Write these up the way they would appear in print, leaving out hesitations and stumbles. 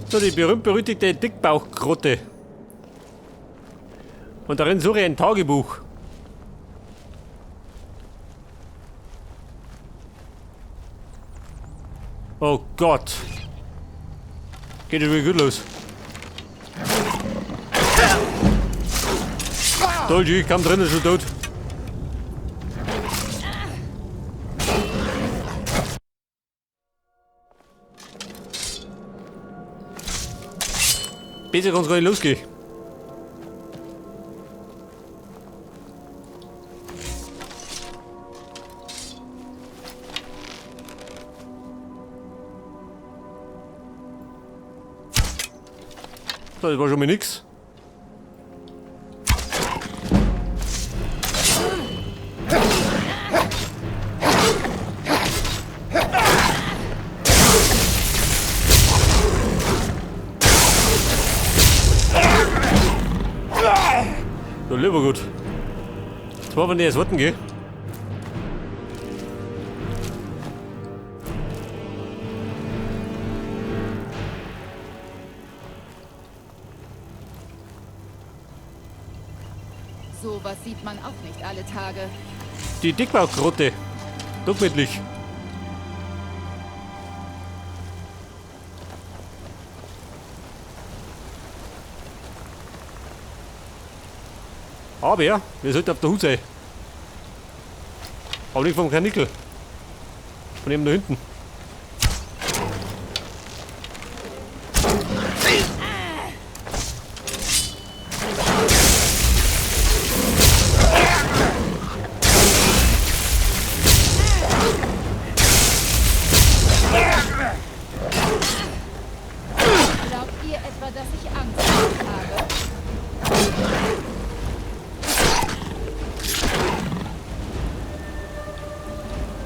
So, die berühmt-berüchtigte Dickbauchgrotte. Und darin suche ich ein Tagebuch. Oh Gott. Geht schon wieder gut los. Dolgy, kam drin, ist schon tot. Besser kann's gar nicht losgehen. So, das war schon mal nix. So, lieber gut. Zwar, wenn die jetzt warten gehen. Sowas sieht man auch nicht alle Tage. Die Dickbauchgrotte. Durchmittlich. Aber wir sollten auf der Hut sein. Aber nicht vom Karnickel. Von dem da hinten. Glaubt ihr etwa, dass ich Angst habe?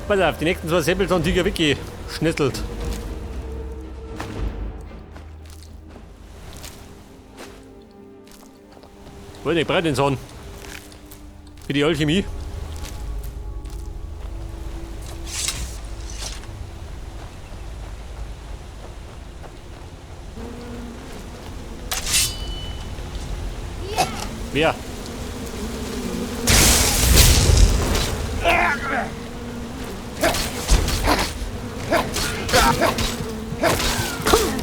Pass auf, die nächsten zwei Säbelzahntiger weggeschnittelt. Wollte ich breit den Zahn. Für die Alchemie. Wer?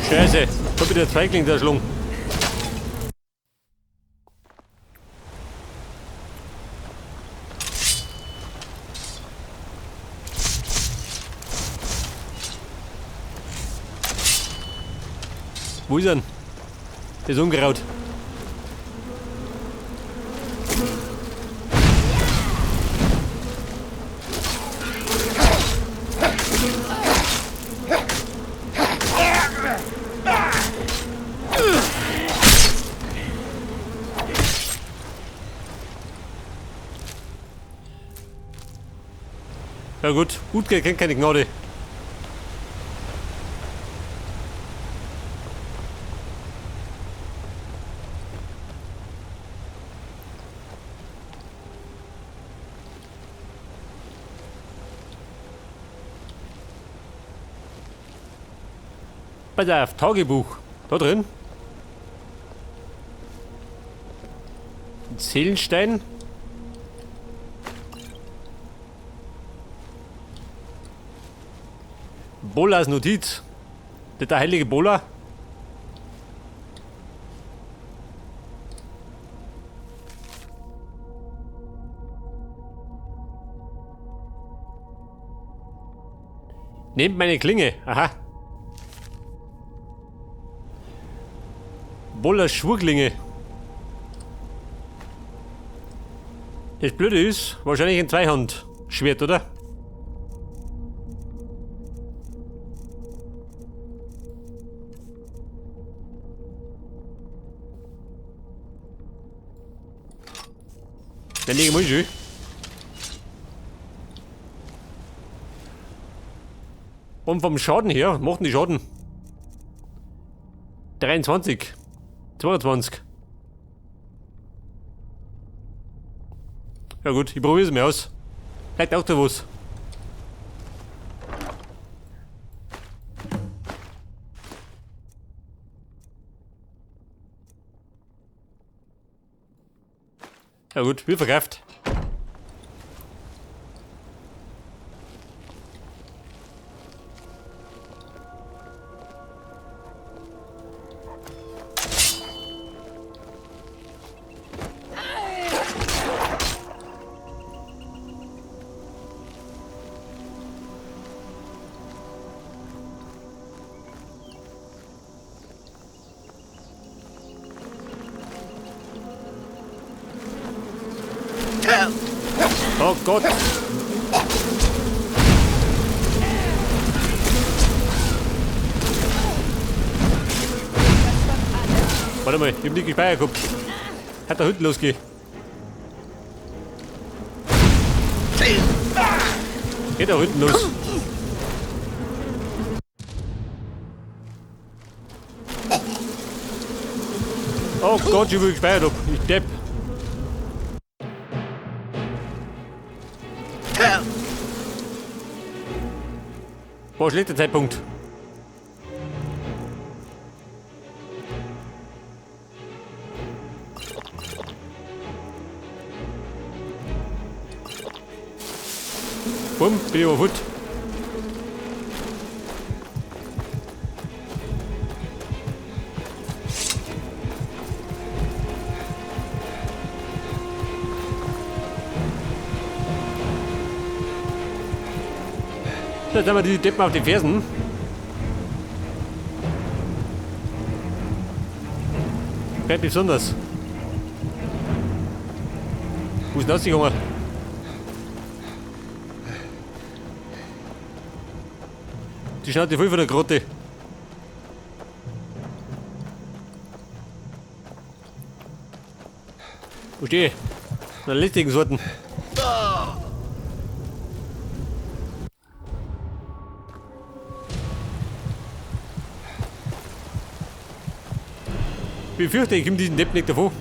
Scheiße, hab ich der Zweigling da schlungen. Wo ist er denn? Der ist umgeraut. Ja gut, Utke kennt keine Gnade. Pass auf, Tagebuch. Da drin. Ein Seelenstein. Bolas Notiz. Das der heilige Bola. Nehmt meine Klinge. Aha. Bolas Schwurklinge. Das Blöde ist, wahrscheinlich ein Zweihand-Schwert, oder? Dann legen wir schön. Und vom Schaden her, macht die Schaden? 23, 22. Ja gut, ich probiere es mir aus. Vielleicht auch da was. Ja gut, wir verkauft. Oh Gott! Warte mal, ich hab nicht gespeichert gehabt. Hat da hinten losgehen. Geht da hinten los. Oh Gott, ich will gespeichert hab. Ich depp. War schlechter Zeitpunkt. Bumm, bin ich aber fort. Jetzt haben wir die Deppen auf den Fersen. Bleibt besonders. Wo ist denn rausgegangen? Die Schnauze voll von der Grotte. Wo stehe ich? In der lästigen Sorten. Ich befürchte, ich komme diesen Depp nicht davon.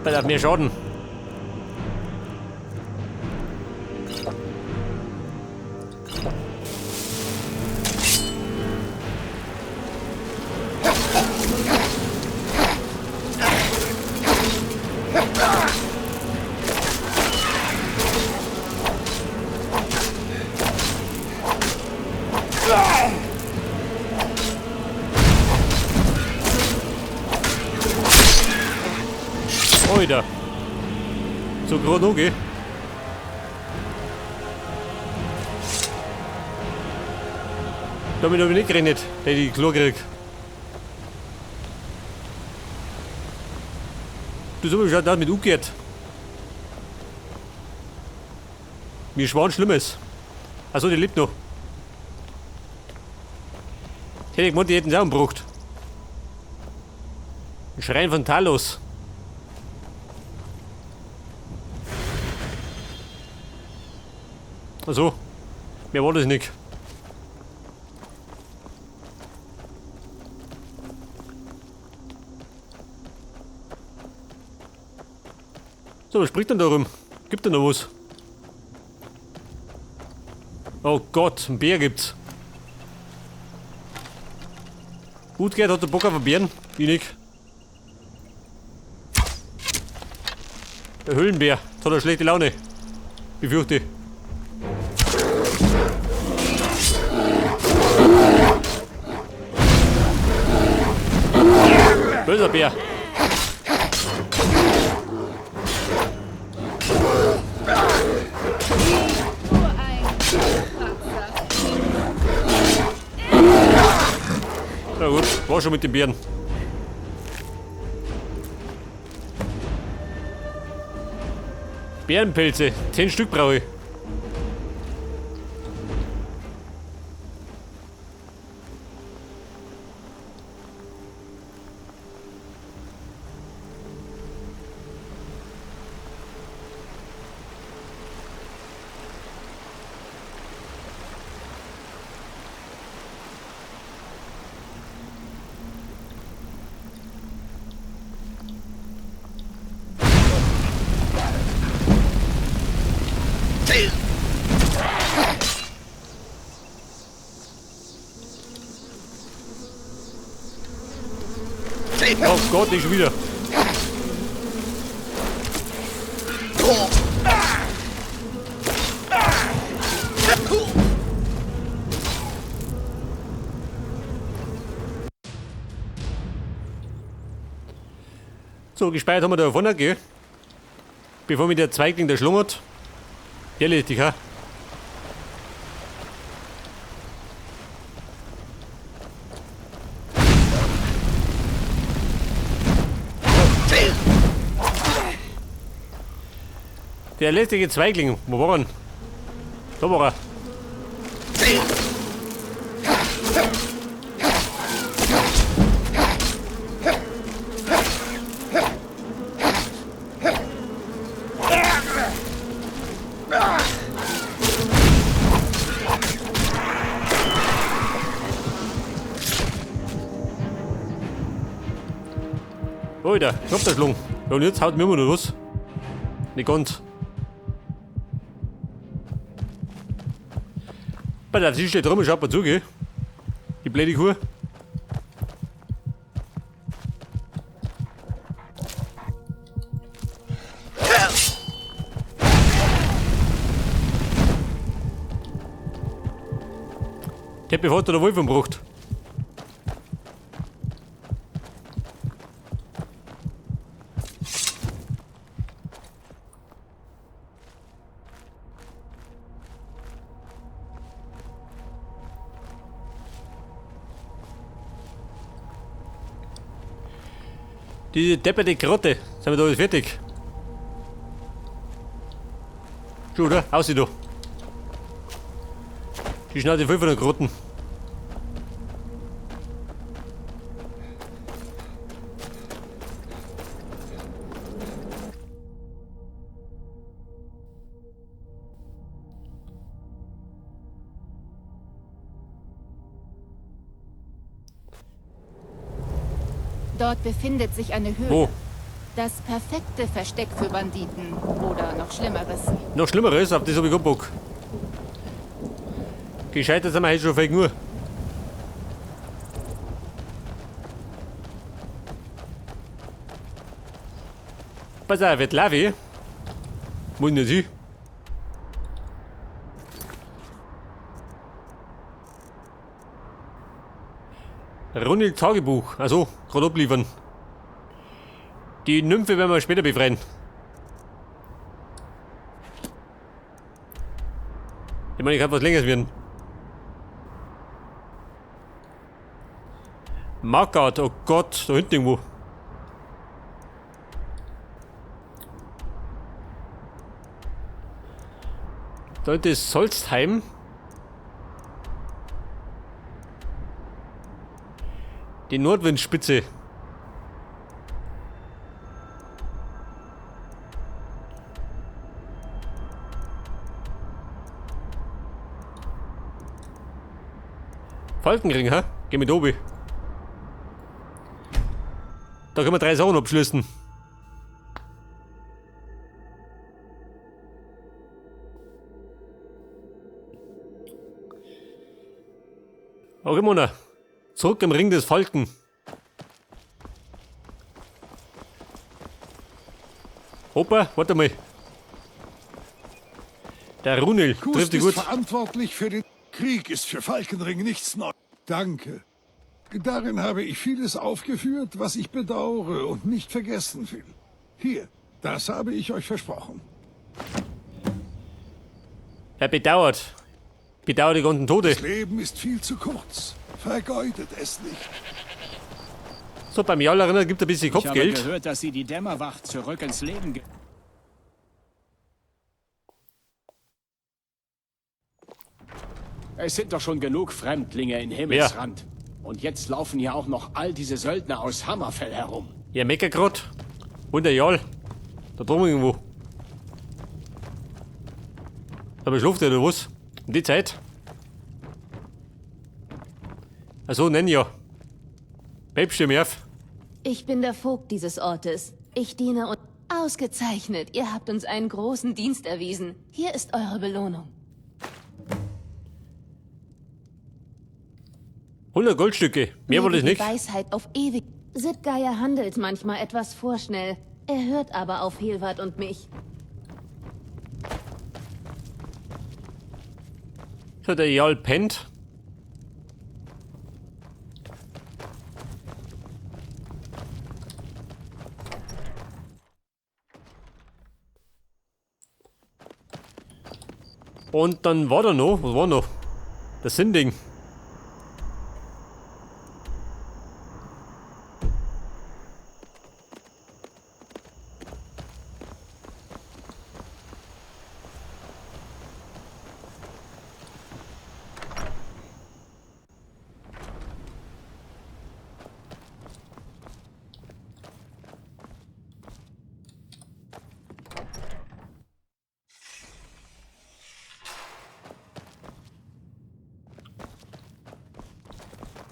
Weil er hat mehr Schaden. Alter. So gerade noch, gell? Damit hab ich nicht gerechnet, dass ich die Klo krieg. Du so schaut aus mit umgekehrt. Mir schwan Schlimmes. Achso, die lebt noch. Hätte ich gemeint, die hätten sie auch umgebracht. Ein Schrein von Talos. Also, mehr war das nicht. So, was spricht denn da rum? Gibt denn da was? Oh Gott, ein Bär gibt's. Utgerd hat der Bock auf einen Bären? Ich nicht. Der Höhlenbär, jetzt hat er schlechte Laune. Befürchte ich. Böser Bär. Nur ein Kratzer. Na gut, war schon mit den Bären. Bärenpelze, 10 Stück brauche ich. Gott, nicht schon wieder. So, gespeichert haben wir da vorne, gell? Bevor mich der Zweigling da schlungert. Erledigt, ha? Der lästige Zweigling, wo war er? Da war er. Alter, ich hab der Schlung. Ja, und jetzt haut mir immer noch was. Nicht ganz. Bei der sie steht rum, schaut mal zu, gell? Die blöde Kuh. Teppich hat der Wolf umgebracht. Diese depperte Grotte. Sind wir da alles fertig? Schon, oder? Aussieh da. Die Schnauze voll von den Grotten. Dort befindet sich eine Höhle. Wo? Das perfekte Versteck für Banditen. Oder noch Schlimmeres. Noch Schlimmeres? Auf das hab ich keinen Bock. Gescheitert sind wir heute schon viel genug. Pass auf, wird Lavi. Wo ist denn sie? Runil Tagebuch. Also, gerade abliefern. Die Nymphe werden wir später befreien. Ich meine, ich kann was längeres werden. Markart, oh Gott, da hinten irgendwo. Da hinten ist Solstheim. Die Nordwindspitze. Falkenring, hä? Geh mit obi. Da können wir 3 Sachen abschließen. Okay, Mona. Zurück im Ring des Falken. Opa, warte mal. Der Runil Kust trifft dich ist gut. verantwortlich für den Krieg, ist für Falkenring nichts Neues. Danke. Darin habe ich vieles aufgeführt, was ich bedauere und nicht vergessen will. Hier, das habe ich euch versprochen. Er bedauert. Bedauert die ganzen Tote. Das Leben ist viel zu kurz. Vergeudet es nicht. So, beim Jarl erinnert gibt es ein bisschen Ich habe Kopfgeld. gehört, dass sie die Dämmerwacht zurück ins Leben ge- Es sind doch schon genug Fremdlinge in Himmelsrand. Und jetzt laufen hier auch noch all diese Söldner aus Hammerfell herum. Ja, mecker grad. Und der Jarl. Da drüben irgendwo. Aber schläft er oder was? Um die Zeit? Also nenn ja. Babe, steh mir auf. Ich bin der Vogt dieses Ortes. Ich diene und... Ausgezeichnet. Ihr habt uns einen großen Dienst erwiesen. Hier ist eure Belohnung. 100 Goldstücke. Mehr wollte ich Möge die nicht. Weisheit auf ewig... Sidgeier handelt manchmal etwas vorschnell. Er hört aber auf Helward und mich. So, der Jarl pennt. Und dann war da noch, was war noch? Das Sinding.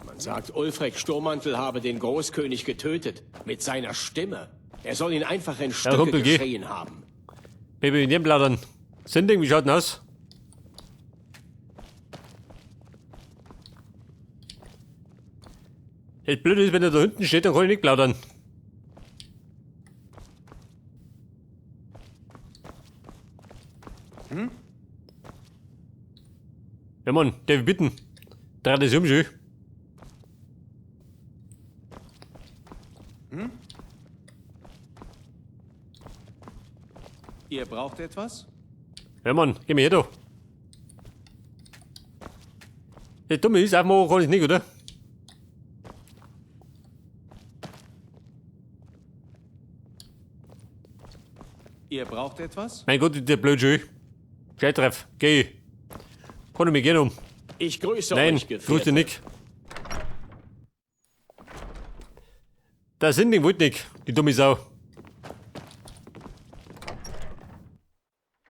Man sagt, Ulfric Sturmmantel habe den Großkönig getötet. Mit seiner Stimme. Er soll ihn einfach in Stücke Kumpel, geh. geschrien haben. Baby, in dem plaudern. Sinding, wie schaut denn aus? Das Blöde ist, wenn er da hinten steht, dann kann ich nicht plaudern. Hm? Ja Mann, darf ich bitten? Dreh das um schön. Ihr braucht etwas? Ja Mann, geh mir her da. Das Dumme ist, aufmachen kann ich nicht, oder? Ihr braucht etwas? Mein Gott, ist der blöd schön. Gleich treff, geh. Kann ich mich gehen um. Ich grüße Nein, euch, grüß Gefährte. dich nicht. Da sind die wollte nicht, die dumme Sau.